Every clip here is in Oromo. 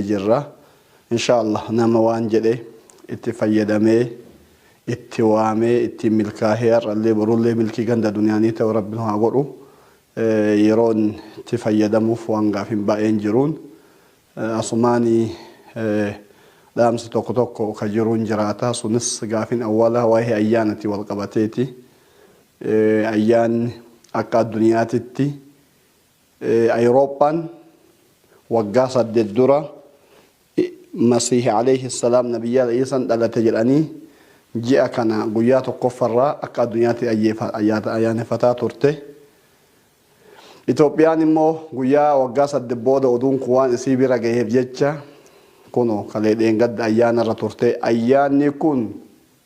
jirra. Insha Allah nama waan jedhe itti fayyadamee itti waamee ittiin milkaahee har'allee borullee milkii ganda duniyaanii ta'u Rabbi nu haa godhu. Yeroon itti fayyadamuuf waan gaafin baay'een jiruun asumaanii dhaamsi tokko tokko ka jiruun jiraata. Sunis gaafin awwala waa'ee ayyaanati wal qabateeti. Ayyaanni akka addunyaatitti Awurooppaan waggaa 8 dura Masiihi alayhi salaam nabiyyaa Iisan dhalate jedhanii ji'a kana guyyaa tokkoffarraa akka addunyaatti ayyaaneffataa turte. Itoophiyaan immoo guyyaa waggaa 8 booda oduun kun waan isii bira gaheef jecha kunoo kalee dheengadda ayyaanarra turte. Ayyaanni kun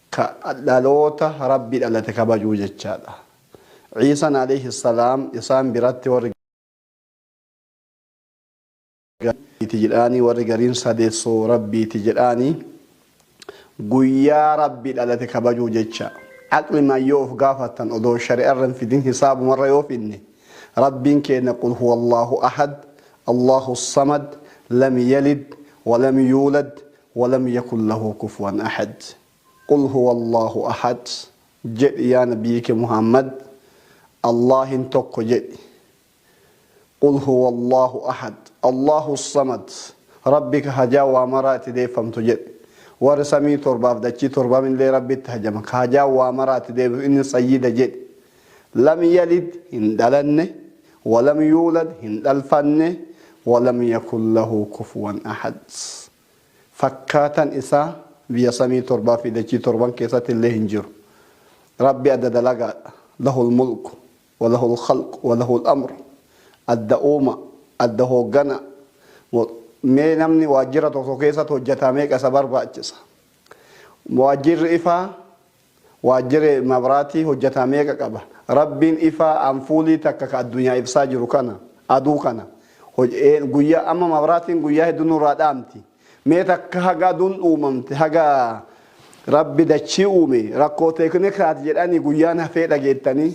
ka dhaloota Rabbi dhalate kabajuu jechaadha. Iisan alayhi salaam isaan biratti warri Rabbiiti jedhaanii, warri gariin sadeessoo Rabbiiti jedhaanii, guyyaa Rabbi dhalate kabajuu jecha. Aqlimaan yoo of gaafattan, odoo shari'arra hin fidin hisaabumarra yoo fidne, Rabbiin keenya qul huwa Allahu ahad Allahu samad lam yalid walam yuulad walam yakun lahu kufuwan ahad. Qul huwa Allahu ahad jedhi, yaa nabiyyi kee Muhammad, Allahin tokko jedhi. Qul huwa Allahu ahad Allahu samad, Rabbi ka hajaa waa maraa itti deeffamtu jedhi. Warri samii torbaaf dachii torbamillee Rabbitti hajama, ka hajaa waa maraa itti deebisu inni sayyida jedhi. Lam yalid hin dhalanne, walam yuulad hin dhalfanne, walam yakun lahu kufuwan ahad. Fakkaatan isaa biyya samii torbaa fi dachii torban keessatti illee hin jiru. Rabbi adda dalagaadha. Lahul mulku walahul khalq walahul amr. Adda uuma, adda hooggana. Mee namni waajjira tokko keessatti hojjetaa meeqa isa barbaachisa? Waajjirri ifaa, waajjirri mabraatii hojjetaa meeqa qaba? Rabbiin ifaa anfuulii takka ka addunyaa ibsaa jiru kana, aduu kana guyyaa amma mabraatiin guyyaa hedduu nurraa dhaamti. Mee takka haga aduun uumamte, haga Rabbi dachii uume, rakkoo teeknikaati jedhanii guyyaan hafee dhageettanii?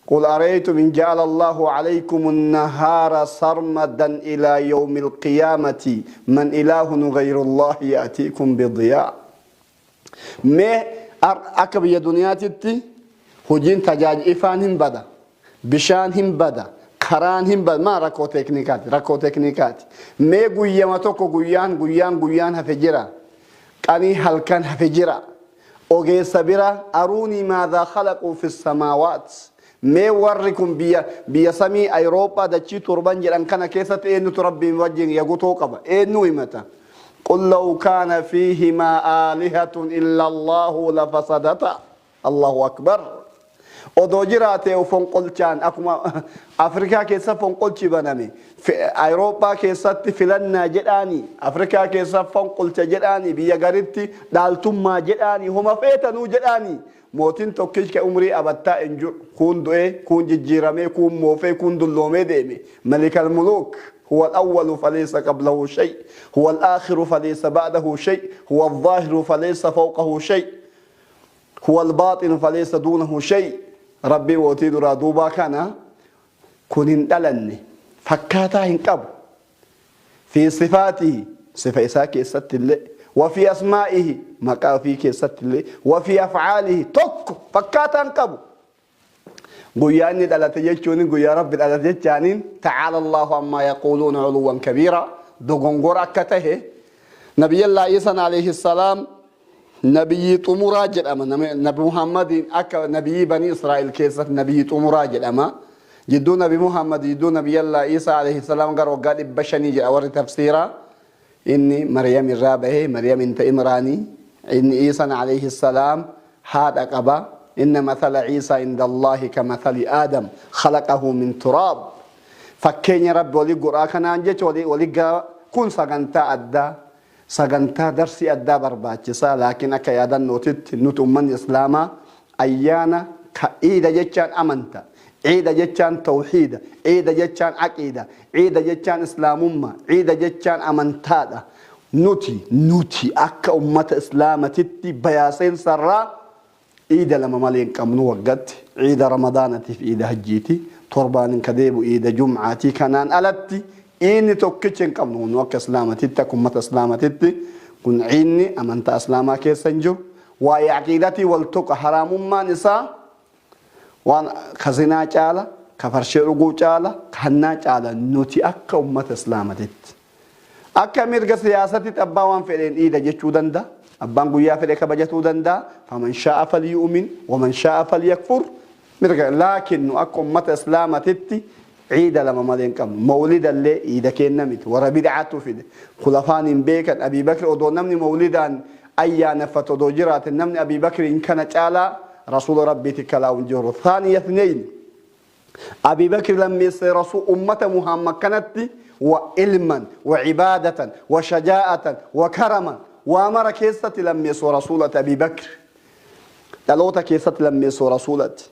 Qul araytum in ja'ala Allahu alaykum an-nahaara sarmadan ilaa yawmi al-qiyaamati man ilaahun ghayru Allahi ya'tiikum bidiyaa. Mee akka biyya duniyaatitti hojiin tajaajila ifaan hin bada, bishaan hin bada, karaan hin bada, maa rakkoo teeknikaati, rakkoo teeknikaati. Mee guyyama tokko guyyaan guyyaan guyyaan hafe jira, qanii halkan hafe jira. Ogeessa bira aruunii maadhaa khalaquu fi samaawaat. Mee warri kun biyya samii Awurooppaa dachii torban jedhan kana keessatti eenyutu Rabbiin wajjin yagutoo qaba? Eenyu himata? Qul law kaana fiihimaa aalihatun illa Allahu lafasadata. Allahu akbar. Odoo jiraatee fonqolchaan akkuma Afrikaa keessa fonqolchi baname, Awurooppaa keessatti filannaa jedhaanii, Afrikaa keessa fonqolcha jedhaanii, biyya garitti dhaaltummaa jedhaanii, homa feetanuu jedhaanii, mootiin tokkicha umrii abattaa hin jiru. Kuun du'ee, kuun jijjiiramee, kuun moofee, kuun dulloomee deeme. Malikal muluuk huwa al-awwalu falaysa qablahu shay, huwa al-aakhiru falaysa ba'dahu shay, huwa al-zaahiru falaysa fawqahu shay, huwa al-baaxinu falaysa duunahu shay. Rabbii mootii duraa duubaa kana kun hin dhalanne, fakkaataa hin qabu. Fi sifaatihi, sifa isaa keessatti illee, wa fi asmaa'ihi, maqaa ofii keessatti illee, wa fi af'aalihi, tokko fakkaataa hin qabu. Guyyaa inni dhalate jechuun guyyaa Rabbi dhalate jechaaniin ta'aala Allahu ammaa yaquuluuna uluwwan kabiira, dogongora akka tahe. Nabiyyallaa Iisan alayhi salaam nabiyyii xumuraa jedhama. Nabi Muhammadiin akka nabiyyii banii Israa'el keessatti nabiyyii xumuraa jedhama. Jidduu Nabi Muhammad jidduu Nabiyyallaa Iisaa alayhi salaam gara waggaa 500 jedha warri tafsiiraa. Inni Maryam irraa bahee, Maryam inta Imraanii. Inni Iisan alayhi salaam haadha qaba. Inna mathala Iisaa inda Allahi ka mathali Aadam khalaqahu min turaab. Fakkeenya Rabbi walii godhaa kanaan jecha walii kun sagantaa addaa, sagantaa darsii addaa barbaachisaa. Laakiin akka yaadannootitti nuti ummanni islaamaa ayyaana ka iida jechaan amanta, ciida jechaan tawxiida, ciida jechaan aqiida, ciida jechaan islaamummaa, ciida jechaan amantaadha. Nuti akka ummata islaamatitti bayaasensarraa iida lama malee hin qabnu waggatti: ciida ramadaanatiif iida hajjiiti, torbaanin ka deebu iida jumcaati. Kanaan alatti Inni tokkichi hin qabnu nu akka islaamatitti, akka ummata islaamatitti kun ciinni amantaa islaamaa keessa hin jiru. Waa'ee aqiidatii wal tuqa haraamummaan isaa waan kazinaa caala, ka farshee dhuguu caala, ka hannaa caala nuti akka ummata islaamatitti. Akka mirga siyaasatitti abbaa waan fedheen iida jechuu danda'a. Abbaan guyyaa fedhe kabajatuu danda'a. Faman shaa'a falyu'min waman shaa'a falyakfur. Mirga laakiin nu akka ummata islaamatitti ciida lama malee hin qabnu. Mawlidallee iida kenna miti. Warra bid'aatu fide. Kulafaan hin beekan. Abii Bakri odoo namni mawlidaan ayyaaneffatu odoo jiraate namni Abii Bakriin kana caalaa rasuula rabbiiti kalaa hin jiru. Thaaniya ithnayn. Abii Bakri lammeessee rasuul ummata Muhammad kanatti wa ilman wa cibaadatan wa shajaa'atan wa karaman waa mara keessatti lammeessoo rasuulati Abii Bakri. Dhaloota keessatti lammeessoo rasuulati.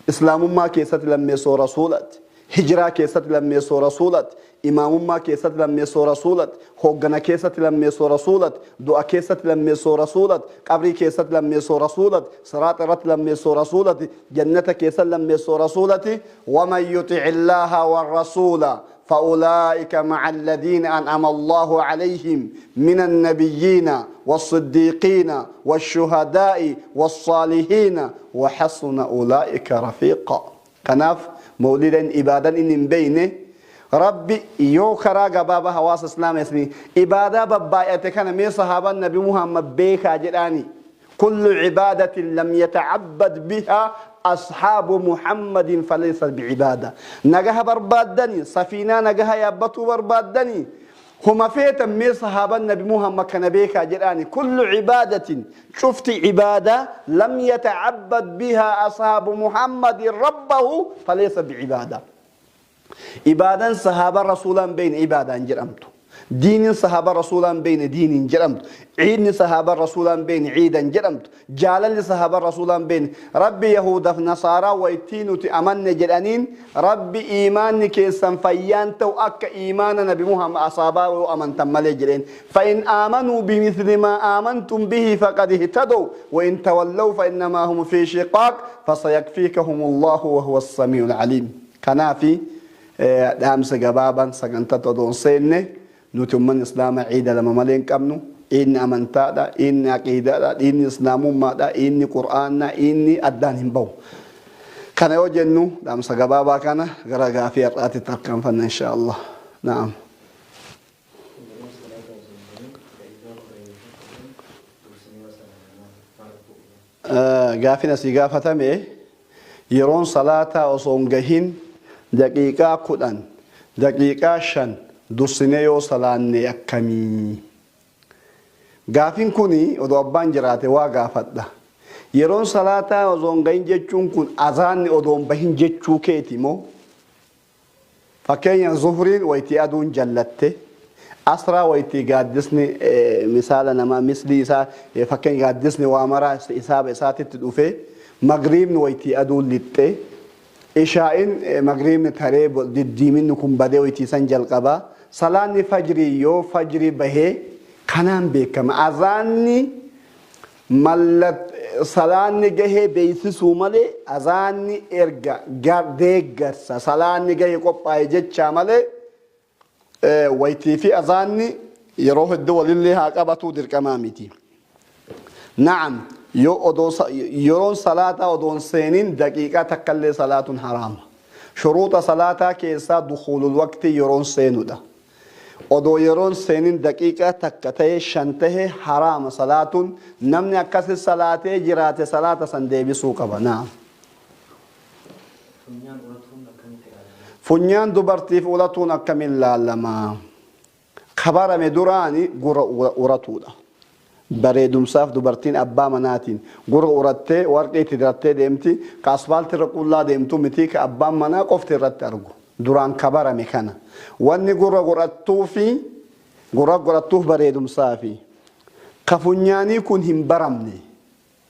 Islaamummaa keessatti lammeessoo rasuulati. Hijiraa keessatti lammeessoo rasuulati. Imaamummaa keessatti lammeessoo rasuulati. Hooggana keessatti lammeessoo rasuulati. Du'a keessatti lammeessoo rasuulati. Qabrii keessatti lammeessoo rasuulati. Siraaxa irratti lammeessoo rasuulati. Jannata keessatti lammeessoo rasuulati. Waman yuxici illaaha warrasuula فأولئك مع الذين أنعم الله عليهم من النبيين والصديقين والشهداء والصالحين وحسن أولئك رفيقا. كناف مولدا إبادا إن بينه ربي يو كرا غبابا حواس اسلام اسمي إبادة ببايته كان مي صحابة النبي محمد بيكا جداني كل عبادة لم يتعبد بها أصحاب محمد فليس بعبادة. نجاها بربادني سفينة نجاها يابتو بربادني هما فيتا مي صحابة النبي محمد كان بيكا جداني كل عبادة شفت عبادة لم يتعبد بها أصحاب محمد ربه فليس بعبادة. عبادة صحابة رسولا بين عبادة جرمته دين صحابة رسولا بين دين جرمت عيد صحابة رسولا بين عيدا جرمت جالل صحابة رسولا بين ربي يهود في نصارى ويتين تأمن جرانين ربي إيمان كيسا فيان تو أك إيمان نبي محمد أصابه وأمن تملي جرين فإن آمنوا بمثل ما آمنتم به فقد اهتدوا وإن تولوا فإنما هم في شقاق فسيكفيكهم الله وهو السميع العليم. كنافي دامس جبابا سجنت دون سنه نتمنى إسلام عيد لما مالين كمنو إن أمنتا دا إن عقيدة دا إن إسلام ما دا إن قرآن إن أدان بو كان يوجنو دام سجبابا كان غرقا في رأتي تركم فن إن شاء الله. نعم. قافنا سيقافة مي يرون صلاة أصون دقيقة كدن دقيقة شن dursinee yoo salaanne akkamii? Gaafiin kuni odoo abbaan jiraate waa gaafadha. Yeroon salaataa osoo hin gahin jechuun kun azaanni odoo hin bahin jechuu keeti moo? Fakkeenya zuhriin wayitii aduun jallatte, asraa wayitii gaaddisni misaala namaa mislii isaa fakkeenya gaaddisni waa maraa isaaba isaatitti dhufee, magriibni wayitii aduun lixxee, ishaa'in magriibni taree diddiiminni kun badee wayitii san jalqabaa. Salaanni fajrii yoo fajrii bahee kanaan beekama. Azaanni mallat salaanni gahee beeksisuu malee azaanni erga deeggarsa salaanni gahee qophaa'e jechaa malee wayitii fi azaanni yeroo hedduu walillee haa qabatuu dirqamaa miti. Na'am yoo odoo yeroon salaataa odoon seenin daqiiqaa takkallee salaatuun haraama. Shuruuxa salaataa keessaa dukhulul waqtii yeroon seenudha. Odoo yeroon seenin daqiiqaa takka ta'e shan ta'e haraama salaatuun namni akkasi salaatee jiraate salaata san deebisuu qaba. Naam. Funyaan dubartiif ulatuun akkamiin laalama? Kabarame duraani gurra uratuudha. Bareedumsaaf dubartiin abbaa manaatiin gurra urattee warqii itti dirattee deemti ka asfaaltii irra qullaa deemtu miti ka abbaan manaa qofti irratti argu. Duraan kabarame kana. Wanni gurra godhattuu fi gurra godhattuuf bareedumsaafi. Ka funyaanii kun hin baramne.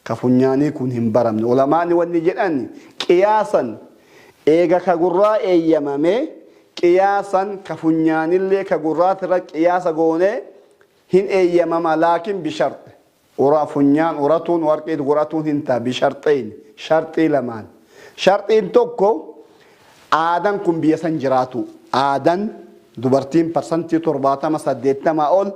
Ka funyaanii kun hin baramne. Ulamaani wanni jedhan qiyaasan eega ka gurraa eeyyamame qiyaasan ka funyaanillee ka gurraatirra qiyaasa goonee hin eeyyamama laakiin bisharxe. Uraa funyaan uratuun warqii godhatuun hin ta'a bisharxeen sharxii lamaan. Sharxiin tokko aadaan kun biyya san jiraatu. Aadaan Dubartiin parsantii 70 80 ol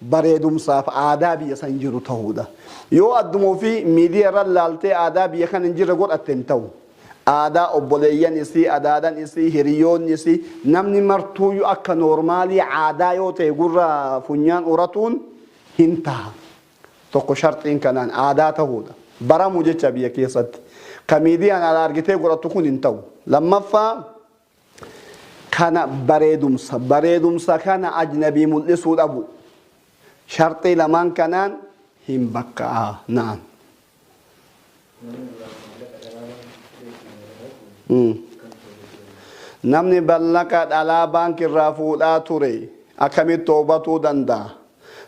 bareedumsaaf aadaa biyya san jiru tahuudha. Yoo adduma ofii miidiyaa irra laaltee aadaa biyya kana hin jirre godhatte hin ta'u. Aadaa obboleeyyan isii, adaadan isii, hiriyoonni isii, namni martuuyyuu akka noormaalii aadaa yoo ta'e gurra funyaan uratuun hin taha. Tokko sharxiin kanaan aadaa tahuudha. Baramuu jecha biyya keessatti. Ka miidiyaan ala argitee godhattu kun hin ta'u. Lammaffaa, kana bareedumsa. Bareedumsa kana ajnabii mul'isuu dhabu. Sharxii lamaan kanaan hin bakka'a. Na'am. Namni duraan maallaqa dhalaa baankii Namni mallaqa dhalaa baankii irraa fuudhaa ture akkamitti toobatuu danda'a?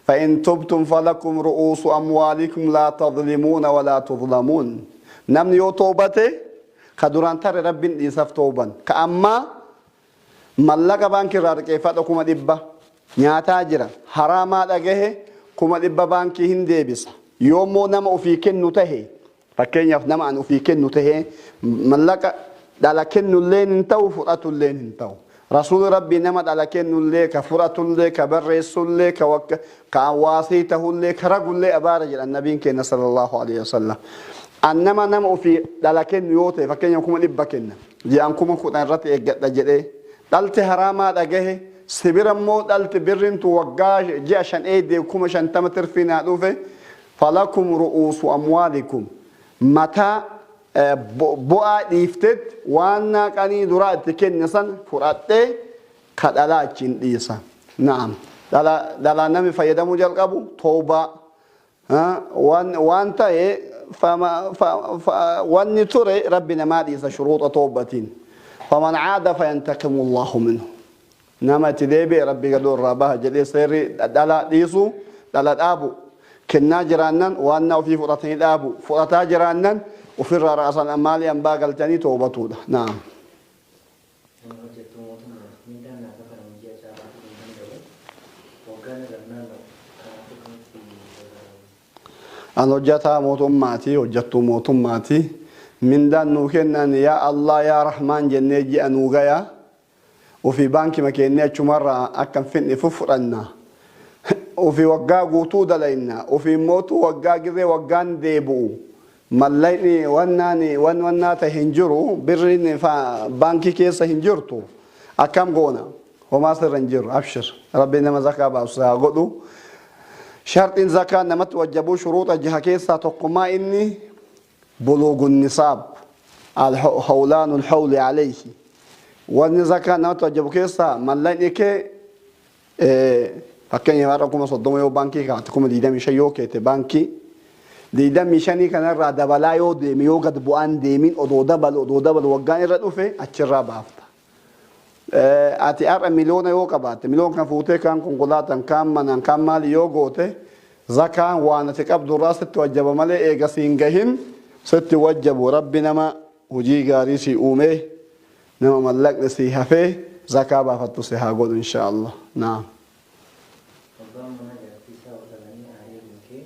فإن تبتم فلكم رؤوس أموالكم لا تظلمون ولا تظلمون. Namni yoo toobate ka duraan tare Rabbiin dhiisaf tooban. Ka ammaa mallaqa baankii irraa liqeeffadha 100,000 nyaataa jira, haraamaa dhagahe, 100,000 baankii hin deebisa. Yoommoo nama ofii kennu tahe, fakkeenyaaf nama an ofii kennu tahe, mallaqa dhala kennulleen hin ta'u, fudhatulleen hin ta'u. Rasuulli Rabbii nama dhala kennullee, ka fudhatullee, ka barreessullee, ka wakka ka waasii tahullee, ka ragullee abaara jedhan nabiin keenya sallallahu alaihi wasallam. An nama nama ofii dhala kennu yoo ta'e, fakkeenya 100,000 kenna, ji'aan 10,000 irratti eeggadha jedhee dhalte haraamaa dhagahe, sibira immoo dhalti birrintu waggaa ji'a 5 eegdee 50,000 tirfii naa dhufe, falakum ru'uusu amwaalikum, mataa bu'aa dhiiftetti waan qanii duraa itti kenne san fudhadhee ka dhalaa achiin dhiisa. Na'am. Dhalaa namni fayyadamuu jalqabu toobaa waan ta'e wanni ture Rabbi namaa dhiisa shuruuxa toobatiin. Faman caada fayantaqimu Allahu minhu. Nama itti deebi'e Rabbi gadoo irraa baha jedhee seerri dhala dhiisu, dhala dhaabu, kennaa jiraannan waan na ofii fudhatanii dhaabu, fudhataa jiraannan ofirraa ra'asan maalii hambaa galchanii toobatuudha. Naam. Ani hojjettuu mootummaati. Mindaan naa kafalamu ji'a caalaa turuu hin danda'u. Waggaan irra hin naanna'u. Kanaafuu akkamitti gargaaramu? An hojjataa mootummaati, hojjattuu mootummaati. Mindaan nuu kennan yaa Allah yaa Rahmaan jennee ji'a nuu gaya. Ofii baankima keennee achumarraa akka hin finne fudhanna. Ofii waggaa guutuu dalayna. Ofii mootuu waggaa gizee waggaan deebi'u. Mallaqni wannaan wan wannaa ta'e hin jiru. Birriin baankii keessa hin jirtu. Akkam goona? Homaa sirra hin jiru. Abshir. Rabbi nama zakaa baasu haa godhu. Sharxiin zakaa namatti wajjabuu shuruuxa jaha keessaa tokkummaa inni buluugun nisaab, hawlaanul hawli alayhi. Wanni zakaa namatti wajjabu keessaa mallaqni kee, fakkeenyaaf har'a 30,000 yoo baankii kaa'atte, 25,000 yoo keete, baankii 25 kanarraa dabalaa yoo deeme, yoo gad bu'aan deemin, odoo dabalu odoo dabalu waggaan irra dhufe, achirraa baafta. Ati har'a miliyoona yoo qabaatte, miliyoona kan fuutee kaan konkolaataan, kaan manaan, kaan maali yoo goote, zakaan waan ati qabdu irraa sitti wajjaba malee eega siin gahin sitti wajjabu. Rabbi nama hojii gaarii si uumee, nama mallaqni si hafee zakaa baafattu si haa godhu insha Allah. Naam. Abbaan manaa jaartii isaa wal dhabanii aaree hiikee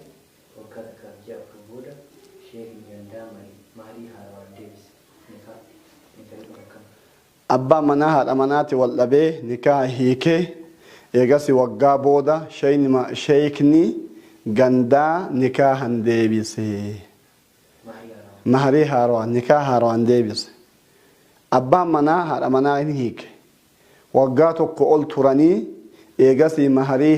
waggaa takkaaf ji'a 4 booda sheekni gandaa mahrii haarawaan deebise. Nikaa intalli kun akkam? Abbaan manaa haadha manaati wal dhabee nikaa hiikee, eegasi waggaa booda sheekni gandaa nikaahan deebise. Mahrii haarawaan. Maharii haarawaan, nikaa haarawaan deebise. Abbaan manaa haadha manaa hin hiike. Waggaa tokko ol turanii eegasii maharii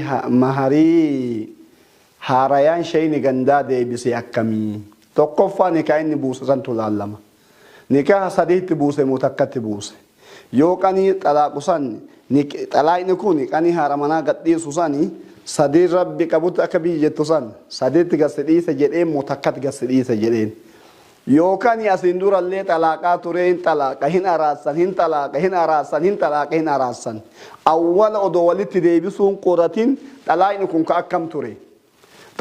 haarayaan sheeyni gandaa deebise akkamii? Tokkoffaa, nikaa inni buuse santu laallama. Nikaa sadiitti buuse moo takkatti buuse? Yoo qanii xalaaqu san, xalaaqni kun qanii haadha manaa gadhiisu sani sadii Rabbi qabutti akka biyyi jettu san sadiitti gad si dhiise jedheen moo takkatti gad si dhiise jedheen? Yookaan asiin durallee xalaaqaa turee, hin xalaaqa, hin araarsan, hin xalaaqa, hin araarsan, hin xalaaqa, hin araarsan. Awwala odoo walitti deebisuun qoratin xalaaqni kun ka akkam ture?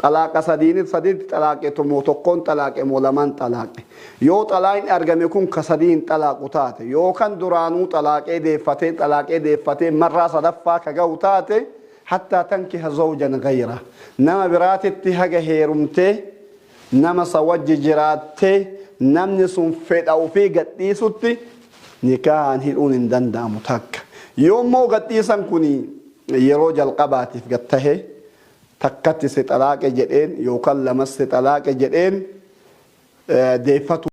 Xalaaqa sadiinit sadiitti xalaaqe moo tokkoon xalaaqe moo lamaan xalaaqe? Yoo xalaaqni argame kun ka sadiin xalaaqu taate, yookaan duraanuu xalaaqee deeffatee, xalaaqee deeffatee marraa sadaffaa ka ga'u taate, hattaa tankiha zawjan gayra, nama biraatitti haga heerumtee nama sa wajji jiraattee namni sun fedha ofii gadhiisutti nikahaan hidhuun hin danda'amu takka. Yoommoo gadhiisan kun yeroo jalqabaatiif gad tahe, takkatti si xalaaqe jedheen yookaan lamas si xalaaqe jedheen, deeffatuu